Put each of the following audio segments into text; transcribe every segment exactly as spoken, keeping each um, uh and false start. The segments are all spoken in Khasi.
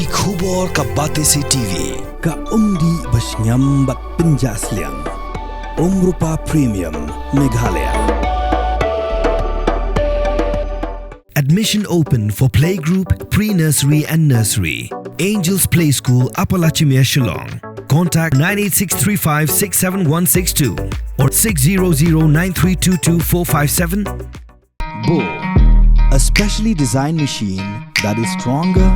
Khubor ka Batesi T V, ka umdih ba shngiam bad pynjah sliang. Umrupa Premium, Meghalaya. Admission open for playgroup, pre-nursery and nursery. Angels Play School, Upper Lachimia, Shillong. Contact nine eight six three five six seven one six two or six zero zero nine three two two four five seven. Bo, a specially designed machine that is stronger,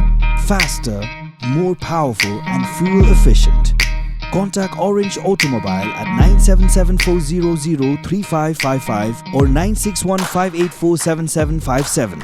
faster, more powerful, and fuel efficient. Contact Orange Automobile at nine seven seven four zero zero three five five five or nine six one five eight four seven seven five seven.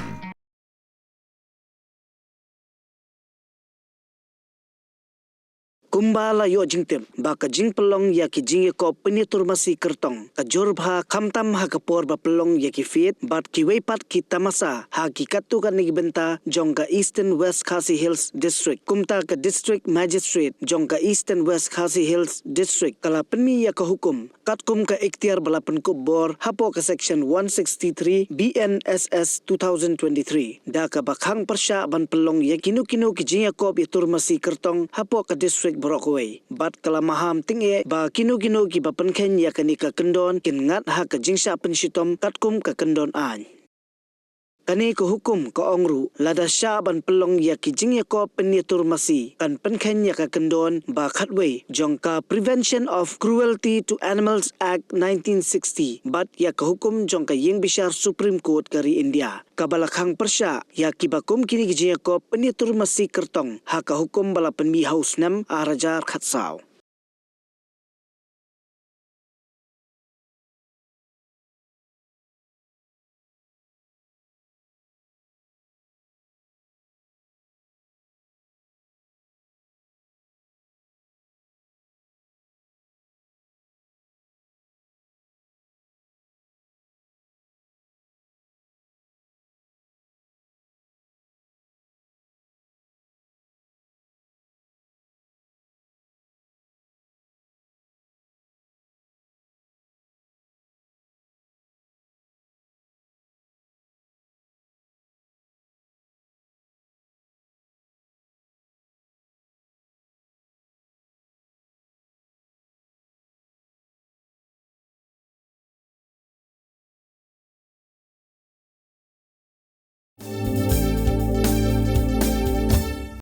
Kumba la ïoh jingtip ba ka jingpynlong ïa ki jingïakop pynïatur masi kyrtong ka jur bha, khamtam ha ka por ba pynlong ïa ki fete bad kiwei pat ki tamasa ha ki katto katne ki bynta jong ka Eastern West Khasi Hills District. Kumta ka District Magistrate jong ka Eastern West Khasi Hills District ka la pynmih ïa ka hukum katkum ka iktiar ba la pynkup bor hapoh ka Section one sixty-three B N S S two thousand twenty-three, da kaba khang pyrshah ban pynlong ïa kino kino ki jingïakop ïatur masi kyrtong hapoh ka district baroh kawei. Bad ka la maham tyngeh ba kino kino kiba pynkheiñ ïa kane ka kyndon kin ngat ha ka jingshah pynshitom katkum ka kyndon aiñ. Kane ka hukum ka ong ruh, lada shah ban pynlong ïa ki jingïakop pynïatur masi, kan pynkheiñ ïa ka kyndon ba khatwei jong ka Prevention of Cruelty to Animals Act nineteen sixty bad ïa ka hukum jong ka Ïingbishar Supreme Court ka ri India, kaba la khang pyrshah ïa kiba kum kine ki jingïakop pynïatur masi kyrtong ha ka hukum ba la pynmih ha u snem ar hajar khatsaw.